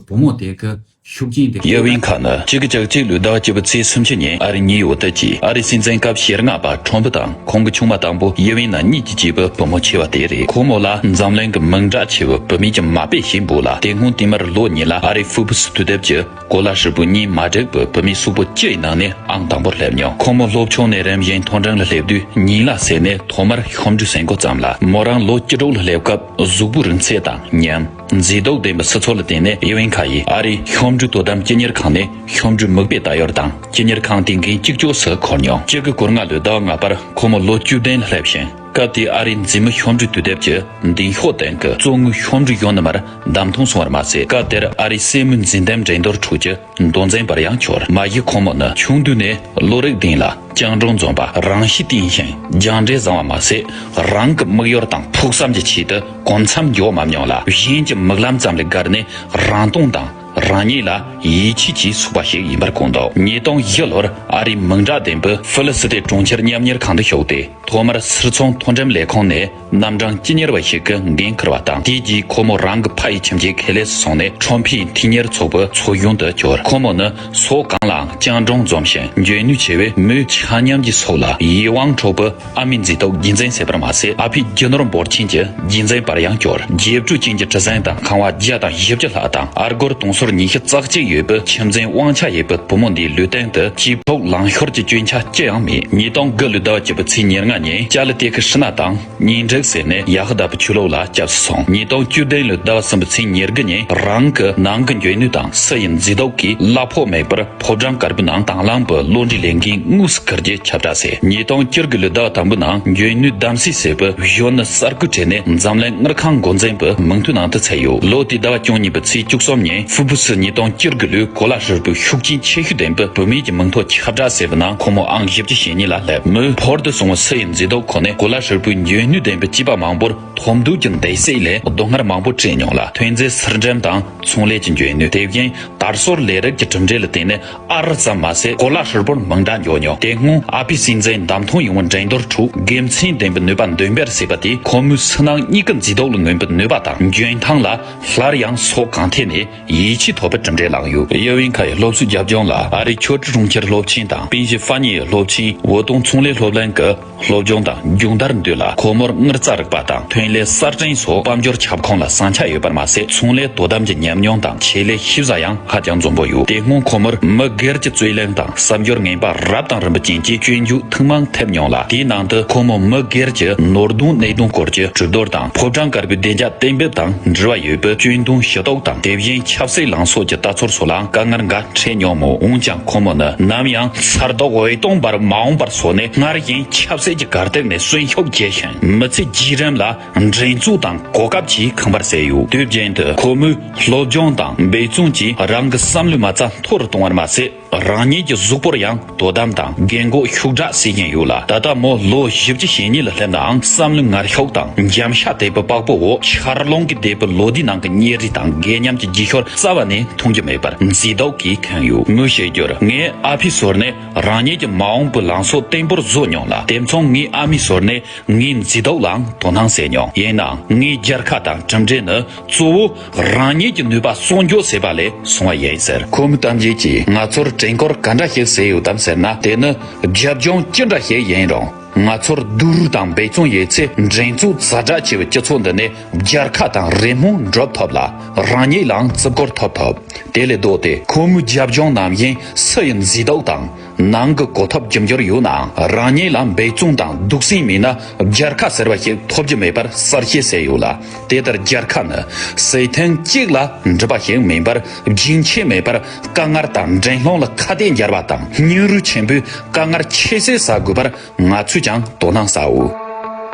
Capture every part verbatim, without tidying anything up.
བུ་མོ་དེ་གི་ཤུགས་རྐྱེན་དེ། ཡེ་ཝིན་ཁ་ནི་གཅིག་དགུ་གཅིག་ལོའི་ཟླ་བ་བཅུ་པའི་ཚེས་སུམ་ཅུ་ཉིན་ཨ་རིའི་ནིའུ་ཡོག་ཏུ་སྐྱེས། ཨ་རིའི་སྲིད་འཛིན་སྐབས་ཞེ་ལྔ་པ་ཁྲོམ་ཕུ་དང་ཁོང་གི་ཆུང་མ་དང་པོ་ཡེ་ཝིན་ན་གཉིས་ཀྱི་སྐྱེས་བུ་བུ་མོ་ཆེ་བ་དེ་རེད། ཁོ་མོ་ལ་འཛམ་གླིང་གི་མིང་གྲགས་ཆེ་བའི་བུད་མེད་ཀྱི་མ་དཔེ་ཞིག་འབུལ་ལ། དེ་སྔོན་དེ་མུར་ལོ་གཉིས་ལ་ཨ་རིའི་ཧྥུ་པུ་སི་དུས་དེབ་ཀྱི་གོ་ལ་ཧྲིལ་པོའི་གཉིས་མ་འགྲིག་པའི་བུད་མེད་གསོན་པོ་བཅུ་ཡི་ནང་ནས་ཨང་དང་པོར་སླེབས་མྱོང་། ཁོ་མོ་སློབ་ཆུང་ནས་རིམ་བཞིན་མཐོ་འབྲིང་ལ་སླེབས་དུས་ཉིན་ལ་ཟས་ནས་ཐོག་མར་གཤམ་འགྲུལ་ཟིན་འགོ་བརྩམས་ལ། མོ་རང་ལོ་བཅུ་དྲུག་ལ་སླེབས་སྐབས་གཟུགས་པོའི་རིང་ཚད་དང་ཉམས། མཛེས་སྡུག་ལྡན་པའི་སི་ཚོ་ལ་བརྟེན་ནས་ཡེ་ཝིན་ཁ་ཡིས་ཨ་རིའི་གཤམ་འགྲུལ་དོ་དམ་སྤྱི་གཉེར་ཁང་ནས་གཤམ་འགྲུལ་མིག་དཔེ་ལྟ་ཡུལ་དང་སྤྱི་གཉེར་ཁང་དེ་འགན་གཅིག་ལྕོགས་སུ་འཁུར་མྱོང་། གཅིག་དགུ་གོ་ལྔ་ལོའི་ཟླ་བ་ལྔ་པར་ཁོ་མོ་ལོ་བཅུ་བདུན་ལ་སླེབས་ཤིང་། སྐབས་དེའི་ཨ་རིའི་མཛེས་མའི་གཤམ་འགྲུལ་དུས་དེབ་ཀྱི་མདུན་ཤོག་སྟེང་གི་གཙོ་བོའི་གཤམ་འགྲུལ་གཞུང་ནས་མར་བདམས་ཐོན་སོང་བར་མ་ཟད། སྐབས་དེར་ཨ་རིའི་སྲིད་མོའི་འཛིན་བདམས་འགྲན་བསྡུར་ཁྲོད་ཀྱི་མདོ་འཛིན་པར་ཡང་གྱུར། མ་གཞི་ཁོ་མོ་ནི་ཆུང་དུས་ནས་བློ་རིག་ལྡན་ལ། སྤྱང་གྲུང་འཛོམས་པ། རང་གཤིས་བརྟན་ཞིང་སྦྱངས་འབྲས་བཟང་བ་མ་ཟད། རང་གི་མིག་ཡོར་དང་ཕུགས་བསམ་གྱི་ཆེད་དུ་གོམ་མཚམས་འཇོག་མ་མྱོང་ལ། གཞན་གྱི་མིག་ལམ་ཙམ་ལས་བརྒལ་ནས་རང་སྟོང་དང་རང་ཉིད་ལ་ཡིད་ཆེས་ཀྱིས་ཟུག་པ་ཞིག་ཡིན་པར་གོ་འདུག། ཉིས་སྟོང་བཞི་ལོར་ཨ་རིའི་མིང་གྲགས་ལྡན་པའི་ཧྥི་ལི་སི་ཐན་གྲོང་ཁྱེར་མཉམ་གཉེར་ཁང་དུ་ཞུགས་ཏེ། ཐོག་མར་སིལ་ཚོང་མཐོ་འགྲེམས་ལས་ཁུངས་ནས་རྣམ་གྲངས་སྤྱི་གཉེར་བ་ཞིག་གི་འགན་འཁུར་བ་དང་། དེའི་རྗེས་ཁོ་མོ་རང་གི་ཕ་ཡི་ཁྱིམ་གྱི་ཁེ་ལས་སུ་སོང་ནས་ཁྲོམ་ཕུའི་འཐུས་གཉེར་ཚོགས་པའི་ཚོགས་གཞོན་དུ་གྱུར། ཁོ་མོ་ནི་ཕྱོགས་གང་ལའང་སྤྱང་གྲུང་འཛོམས་ཤིང་འཇོན་ནུས་ཆེ་བས་མོས་ཆ་མཉམ་གྱི་ཕྱོགས་ལ་ཡིད་དབང་འཕྲོག་པའི་ཨ་མའི་མཛེས་སྡུག་རྒྱུན་འཛིན་བྱས་པར་མ་ཟད། ཨ་ཕའི་རྒྱུ་ནོར་འབོར་ཆེན་གྱི་རྒྱུན་འཛིན་པར་ཡང་གྱུར། རྒྱས་སྤྲོས་ཅན་གྱི་གྲུ་གཟིངས་དང་ཁང་བ་བརྒྱ་དང་བཞི་བཅུ་ལྷག་དང་ཨ་སྒོར་དུང་ཕྱུར་ཉི་ཤུ་རྩ་གཅིག་ཡོད་པའི་ཁྱིམ་འཛིན་དབང་ཆ་ཡོད་པའི་བུ་མོ་འདིའི་ལུས་སྟེང་དུ་སྐྱིད་ཕོག་ལང་ཤོར་གྱི་སྐྱོན་ཆ་ཅི་ཡང་མེད། ཉིས་སྟོང་དགུ་ལོའི་ཟླ་བ་བཅུ་པའི་ཚེས་ཉེར་ལྔ་ཉིན་ཅཱ་ལི་ཏེ་ཁི་ཧྲི་ན་དང་གཉེན་སྒྲིག་ཟེར་ནས་ཡ་ཧུ་དཱ་པའི་ཆོས་ལུགས་ལ་སྐྱབས་སུ་སོང་། ཉིས་སྟོང་བཅུ་བདུན་ལོའི་ཟླ་བ་གསུམ་པའི་ཚེས་ཉེར་དགུ་ཉིན་རང་གི་ནང་གི་འཇོན་ནུས་དང་སུ་ཡི་མཛེས་སྡུག་གིས་གླ་ཕོགས་མེད་པར་ཕོ་བྲང་དཀར་པོའི་ནང་དང་བླངས་པའི་བློ་འདྲིའི་ལས་འགན་དངོས་སུ་འཁུར་རྒྱུའི་ཁྱབ་བསྒྲགས་བྱས། ཉིས་སྟོང་བཅུ་དགུ་ལོའི་ཟླ་བ་དང་པོའི་ནང་འཇོན་ནུས་བདམས་གསེས་ཟེར་བའི་གཞོན་ནུ་གསར་བསྐོས་གྲས་ནས་འཛམ་གླིང་དངུལ་ཁང་འགོ་འཛིན་པའི་མིང་ཐོའི་ནང་དུ་ཚུད་ཡོད། ལོ་དེའི་ཟླ་བ་བཅུ་གཉིས་པའི་ཚེས་བཅུ་གསུམ་ཉིན་ཧྥུ་པུ་སི་ཉིས་སྟོང་བཅུ་དགུ་ལོའི་གོ་ལ་ཧྲིལ་པོའི་ཤུགས་རྐྱེན་ཆེ་ཤོས་ལྡན་པའི་བུད་མེད་ཀྱི་མིང་ཐོ་ཁྱབ་བསྒྲགས་ཟེར་བའི་ནང་ཁོ་མོ་ཨང་བཞི་བཅུ་ཞེ་གཉིས་ལ་སླེབས། མོས་ཕོར་དུ་སོང་བའི་སུ་ཡི་མཛེས་སྡུག་ཁོ་ནས་གོ་ལ་ཧྲིལ་པོའི་འཇོན་ནུས་ལྡན་པའི་སྐྱེས་པ་མང་པོར་ཐོབ་འདོད་ཀྱི་འདུ་ཤེས་ལས་སྡུག་བསྔལ་མང་པོ་སྤྲད་མྱོང་ལ། ཐོན་རྫས་ཕྱིར་འགྲེམས་དང་ཚོང་ལས་ཀྱི་འཇོན་ནུས། དེ་བཞིན་དར་སྲོལ་ལས་རིགས་ཀྱི་གྲུབ་འབྲས་ལ་བརྟེན་ནས་ཨ་རི་ཙམ་མ་ཟད་གོ་ལ་ཧྲིལ་པོར་མིང་གྲགས་འགྱོ་མྱོང་། དེ་སྔོན་ཨ་ཕའི་སྲིད་འཛིན་བདམས་ཐོན་ཡོང་བའི་འགྲན་བསྡུར་ཁྲོད་དགེ་མཚན་ལྡན་པའི་ནུས་པ་འདོན་སྤེལ་བྱས་པ་དེས་ཁོ་མོའི་ཕྱི་ནང་གཉིས་ཀའི་མཛེས་སྡུག་ལ་མངོན་པའི་ནུས་པ་དང་འཇོན་ཐང་ལ་སླར་ཡང་ཕྱོགས་གང་ཐད་ནས་ཡིད་ཆེས་ཐོབ་པའི་གྲུབ་འབྲས་བླངས་ཡོད། ཡེ་ཝིན་ཁ་ཡི་སློབ་གསོའི་རྒྱབ་ལྗོངས་ལ་ཨ་རིའི་ཆོས་ཁྲི་གྲོང་ཁྱེར་སློབ་ཆེན་དང་དཔོན་གཞིས་ཧྥ་ཉི་ཡི་སློབ་ཆེན། འོད་སྟོང་ཚོང་ལས་སློབ་གླིང་གི་སློབ་སྦྱོང་དང་སྦྱོང་བརྡར་འདུས་ལ། ཁོ་མོར་དངུལ་རྩ་རིག་པ་དང་ཐོན་ལས་གསར་སྐྲུན་སོགས་དཔལ་འབྱོར་ཁྱབ་ཁོངས་ལ་བསམ་འཆར་ཡོད་པར་མ་ཟད། ཚོང་ལས་དོ་དམ་གྱི་ཉམས་མྱོང་དང་ཆེད་ལས་ཤེས་བྱ་ཡང་ཧ་ཅང་འཛོམས་པོ་ཡོད། དེ་སྔོན་ཁོ་མོར་མི་སྒེར་གྱི་རྩོད་གླེང་དང་གསར་འབྱོར་ངན་པ་རབ་དང་རིམ་པ་ཅན་གྱི་སྐྱོན་འཇུག་ཐེངས་མང་ཐེབས་མྱོང་ལ། དེའི་ནང་དུ་ཁོ་མོ་མི་སྒེར་གྱི་ནོར་དོན་གནད་དོན་སྐོར་གྱི་གྲོས་བསྡུར་དང་ཕོ་བྲང་དཀར་པོའི་བདེ་འཇགས་གཏན་འབེབས་དང་འབྲེལ་བ་ཡོད་པའི་སྐྱོན་དོན་ཞུ་གཏུག་དང་། དེ་བཞིན་ཆབ་སྲིད་ལངས་ཕྱོགས་ཀྱི་ལྟ་ཚུལ་སོགས་ལའང་དཀའ་ངལ་འགའ་འཕྲད་མྱོང་མོད། འོན་ཀྱང་ཁོ་མོ་ནི་ནམ་ཡང་ཚ་རྡོག་འོད་སྟོང་འབར་མ་འོངས་པར་བཟོ་ནས་སྔར་བཞིན་ཆབ་སྲིད་ཀྱི་གར་སྟེགས་ནས་གསོན་ཤུགས་རྒྱས་ཤིང་མི་ཚེ་རྗེས་རིམ་ལ་འགྲན་རྩོད་དང་གོ་སྐབས་ཀྱིས་ཁེངས་པར་བྱས་ཡོད། དུས་རྒྱུན་དུ་ཁོ་མོས་སློབ་སྦྱོང་དང་འབད་བརྩོན་གྱིས་རང་གི་བསམ་བློའི་མ་རྩ་མཐོ་རུ་གཏོང་བར་མ་ཟད། རང་ཉིད་ཀྱི་གཟུགས་པོར་ཡང་དོ་དམ་དང་རྒན་གོག་ཤུགས་དྲག་བྱེད་བཞིན་ཡོད་ལ། ད་ལྟ་མོ་ལོ་བཞི་བཅུ་ཞེ་གཉིས་ལ་སླེབས་ནའང་བསམ་བློའི་ངར་ཤུགས་དང་འཇམ་ཤ་དད་པའི་པགས་པོ་འོག་འཁྱར་ལོང་གིས་བདས་པའི་ལོ་ཟླའི་ནང་གི་བརྙས་རིས་དང་རྒས་ཉམས་ཀྱི་རྗེས་ཤུལ་རྩ་བ་ནས་མཐོང་རྒྱུ་མེད་པར་མཛེས་སྡུག་གིས་ཁེངས་ཡོད། མོས་བཤད་རྒྱུར། ངའི་ཨ་ཕའི་ཟུར་ནས་རང་ཉིད་ཀྱི་མ་འོངས་པའི་ལངས་ཕྱོགས་བརྟན་པོར་བཟོ་མྱོང་ལ། དེ་མཚུངས་ངའི་ཨ་མའི་ཟུར་ནས་ངའི་མཛེས་སྡུག་ལའང་དོ་སྣང་བྱས་མྱོང་། ཡིན་ནའང་ངའི་རྒྱལ་ཁ་དང་གྲུབ་འབྲས་ནི་གཙོ་བོ་རང་ཉིད་ཀྱི་ནུས་པ་གསོག་འཇོག་བྱས་པ་ལས་བྱུང་བ་ཡིན་ཟེར། ཁོ་མོའི་གཏམ་རྒྱུད་ཀྱིས་ང་ཚོར་དྲན་སྐུལ་ག་འདྲ་ཞིག་བྱས་ཡོད་དམ་ཟེར་ན། དེ་ནི་རྒྱབ་ལྗོངས་ཅི་འདྲ་ཞིག་ཡིན་རུང་། ང་ཚོར་སྡུག་རུས་དང་འབད་བརྩོན་ཡོད་ཚེ། འགྲན་རྩོད་ཛ་དྲག་ཆེ་བའི་སྤྱི་ཚོགས་འདི་ནས་རྒྱལ་ཁ་དང་རེ་སྨོན་སྒྲུབ་ཐུབ་ལ། རང་ཉིད་ལའང་བརྩི་བཀུར་ཐོབ་ཐུབ། དེ་ལས་ལྡོག་སྟེ་ཁོ་མོའི་རྒྱབ་ལྗོངས་ནམ་ཡིན་སུ་ཡི་མཛེས་སྡུག་དང་། ནང་གི་གོ་ཐོབ་རྒྱུ་འབྱོར་ཡོད་ནའང་། རང་ཉིད་ལ་འབད་བརྩོན་དང་སྡུག་སྲན་མེད་ན་རྒྱལ་ཁ་ཟེར་བ་ཞིག་ཐོབ་རྒྱུ་མེད་པར་གསལ་བཤད་བྱས་ཡོད་ལ། དེ་ལྟར་རྒྱལ་ཁ་ནི་སྲིད་ཐེངས་གཅིག་ལ་འགྲུབ་པ་ཞིག་མིན་པར། རྒྱུན་ཆད་མེད་པར་དཀའ་ངལ་དང་འགྲན་སློང་ལ་ཁ་གཏད་འཇལ་བ་དང་། སྙིང་རུས་ཆེན་པོས་དཀའ་ངལ་ཁྱད་བསད་བྱ་དགོས་པར་ང་ཚོས་ཀྱང་དོ་སྣང་བྱའོ།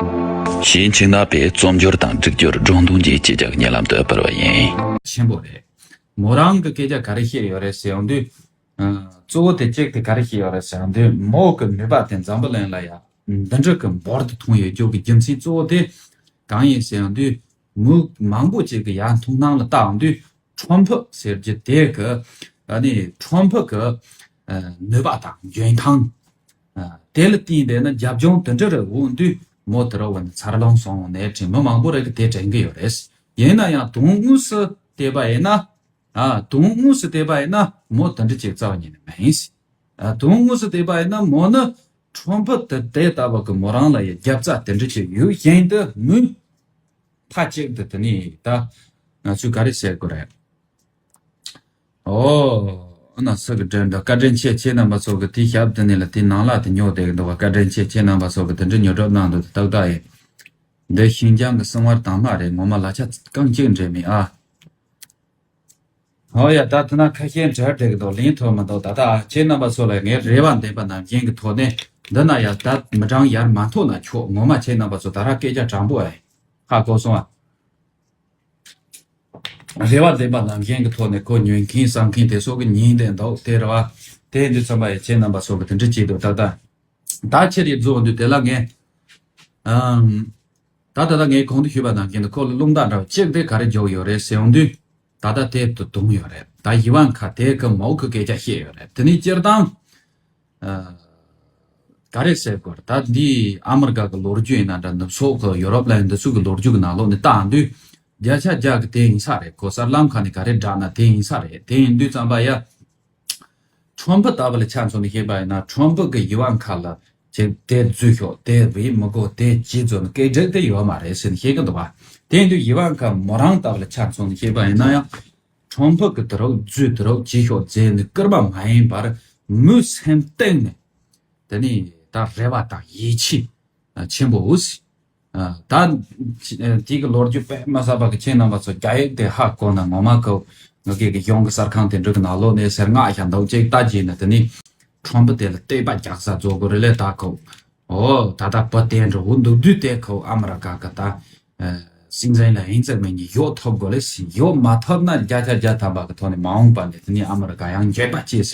ཞིས་ཆིང་ནག་པས་རྩོམ་སྒྱུར་དང་སྒྲིག་སྦྱོར་སྒྲུང་གཏོང་གི་སྤྱི་ཁྱབ་བརྙན་ལམ་དུ་སྤེལ་བ་ཡིན། ཆེན་པོ་རེད། མོ་རང་གི་སྐད་ཆ་ག་རེ་བཤད་ཡོད་རེད་ཟེར་ཡོང་དུས། ཨ། གཙོ་བོ་དེ་གཅིག་དེ་ག་རེ་བཤད་ཡོད་རེད་ཟེར་ཡོང་དུས། མོ་གི་ནུས་པ་དེ་འཛམ་བུ་གླིང་ལ་ཡ་འདི་འདྲ་གི་འབོར་དུ་ཐོན་ཡོད་རྒྱུ་གི་རྒྱུ་མཚན་གཙོ་བོ་དེ་གང་ཡིན་ཟེར་ཡོང་དུས། མི་མང་པོ་ཅིག་གི་ཡ་མཐོང་སྣང་ལ་བལྟ་ཡོང་དུས། ཁྲོམ་ཕུ་ཟེར་རྒྱུ་དེ་གི། ཨ་ནི་ཁྲོམ་ཕུ་གི་ཨ་ནུས་པ་དང་འཇོན་ཐང་། ཨ། དེ་ལ་བརྟེན་ཏེ་ནི་རྒྱབ་ལྗོངས་དེ་འདྲ་རེ་འོང་དུས། མོ་དེ་རུ་བ་ནི་འཚར་ལོངས་སོང་ནས་དྲན། མི་མང་པོ་རེ་གི་དེ་དྲན་གི་ཡོད་རེད། ཡིན་ན་ཡང་དོན་དངོས་སུ་བལྟས་པ་ཡིན་ན། ཨ་དོན་དངོས་སུ་བལྟས་པ་ཡིན་ན་མོ་དེ་འདྲ་ཅིག་རྩ་བ་ཉིད་ནས་མ་ཡིན། ཨ་དོན་དངོས་སུ་བལྟས་པ་ཡིན་ན་མོ་ནི་ཁྲོམ་ཕུ་དེ་དེ་ལྟ་བུ་གི་མོ་རང་ལ་ཡི་རྒྱབ་རྩ་དེ་འདྲ་ཅིག་ཡོད་བཞིན་དུ་མོས་མཐའ་གཅིག་ཏུ་དེ་ནས་ད་ང་ཚོས་ག་རེ་ཟེར་དགོས་རེད། ཨོ། ཨ་ན་སུ་གི་དྲན་འདུག་བཀའ་དྲིན་ཆེ། ཁྱེད་རྣམ་པ་ཚོ་གི་དེའི་ཞབས་དེ་ནས་ལ་དེའི་ནང་ལ་དེ་ཉོ་བསྡད་གི་འདུག་བ། བཀའ་དྲིན་ཆེ། ཁྱེད་རྣམ་པ་ཚོ་གི་དེ་འདྲ་ཉོ་སྒྲུབ་གནང་འདུག་ཏག་ཏག་ཡིན། འདི་ཤིན་ཅང་གི་སྲིང་བར་དྭངས་མ་རེད། ངོ་མ་ལ་ཆ་རྐང་གཅིག་འདྲེས་མེད་ཨ། ཨོ་ཡ། ད་ཐ་ན་ཁ་ཤས་འབྲེལ་བསྡད་གི་འདུག་ལན་ཐོབ་མི་འདུག་ད་ལྟ་ཁྱེད་རྣམ་པ་ཚོ་ལ་ངས་རེ་བ་འདེབས་པ་ནང་བཞིན་གི་ཐོག་ནས་འདི་ན་ཡ་ད་མི་གྲངས་ཡར་མ་མཐོ་ན་ཆོག་ངོ་མ་ཁྱེད་རྣམ་པ་ཚོ་ད་ར་སྐད་ཆ་དྲང་པོ་ཨེ། ཧ་གོ་སོང་ཨ། རེ་བ་འདེབས་པ་ནང་བཞིན་གྱི་ཐོག་ནས་ཁོ་ཉོ་མཁན་བསམ་མཁན་དེ་ཚོ་གི་ཉིན་དེ་འདུག་དེ་རེད་བ། དེ་འདི་ཚང་མ་ཡི་ཁྱེད་རྣམ་པ་ཚོ་གི་དེ་འདྲ་བྱེད་འདུག་ད་ལྟ་ད་ཁྱེད་རིག་རྫོགས་འདུག་དེ་ལ་ངས་ཨམ། ད་ད་ལྟ་ངས་གོང་དུ་ཞུས་པ་ནང་བཞིན་དུ་ཁོ་ལ་རླུང་རྟ་འདྲ་བ་གཅིག་དེ་ག་རེ་རྒྱོབ་ཡོད་རེད་ཟེར་ཡོང་དུས་ད་ལྟ་དེབ་ཏུ་བརྡུངས་ཡོད་རེད། ད་ཡི་ཝན་ཁ་དེ་གི་མའོ་གི་སྐད་ཆ་བཤད་ཡོད་རེད། དེ་ནས་སྤྱིར་བཏང་། ཨ། ག་རེ་ཟེར་དགོས་རེད། ད་འདི་ཨ་མི་རི་ཀ་གི་ལོ་རྒྱུས་ཡིན་ན་འདྲ་ནུབ་ཕྱོགས་གི་ཡོ་རོབ་ལ་ཡང་འདི་ཚོ་གི་ལོ་རྒྱུས་ཀྱི་ནང་ལོགས་ནས་བལྟ་དུས་བརྒྱ་ཆ་བརྒྱ་གི་དེ་ཡིན་ས་རེད། གོ་གསར་ལམ་ཁ་ནས་ག་རེ་བསྒྲགས་ན་དེ་ཡིན་ས་རེད། དེ་ཡིན་དུས་ཙམ་པ་ཡ། ཁྲོམ་ཕུ་ལྟ་བུ་ལ་ཆ་མཚོན་ནས་བཤད་པ་ཡིན་ན་ཁྲོམ་ཕུ་གི་ཡི་ཝན་ཁ་ལ་ཅིག་དེ་འཛུལ་ཤོག་དེ་བས་མི་དགོས་དེ་ཅི་བཟོ་ནི་སྐད་སྒྲིག་དེ་ཡོད་མ་རེད་ཟེར་ནས་བཤད་གི་འདུག་བ། དེ་ཡིན་དུས་ཡི་ཝན་ཁ་མོ་རང་ལྟ་བུ་ལ་ཆ་མཚོན་ནས་བཤད་པ་ཡིན་ན་ཡང་ཁྲོམ་ཕུ་གི་དུ་རོགས་འཛུལ་དུ་རོགས་ཅི་ཤོག་ཟེར་ནས་སྐུར་པ་མ་ཡིན་པར་མོས་སེམས་གཏིང་ནས་དེ་ནས་ད་རེ་བ་དང་ཡིད་ཆེས་ཆེན་པོ་འོས། ད་དེ་གི་ལོ་རྒྱུས་དཔེ་མ་ཟབ་པ་གི་ཁྱེད་རྣམ་པ་ཚོ་རྒྱ་ཡིག་དེ་ཧ་གོ་ན་ངོ་མ་གོ་ངོ་གེ་གི་གཞུང་གི་གསར་ཁང་དེ་འདྲ་གི་ནང་ལོགས་ནས་ཟེར་ངག་ཤ་འདུག་ཅིག་ལྟ་རྒྱུ་ན་དེ་ནི་ཁྲོམ་ཕུ་དེ་ལ་བལྟས་པ་རྒྱག་ས་རྫོགས་དགོས་རེད་ལས་ད་གོ་ཨོ་ད་ལྟ་བུ་དེ་འདྲ་འུ་འདུག་དུས་དེ་གོ་ཨ་མ་ར་ག་གི་ད་སྲིད་འཛིན་ལ་ཡིན་ཙག་མིན་གྱི་ཡོག་ཐོབ་དགོས་ལས་སྲིད་ཡོག་མ་ཐོབ་ན་བརྒྱ་ཆ་བརྒྱ་ཐམ་པ་གི་ཐོག་ནས་མ་འོངས་པ་ནས་དེ་ནི་ཨ་མ་ར་ག་ཡང་འགྱོད་པ་སྐྱེས་སྲིད།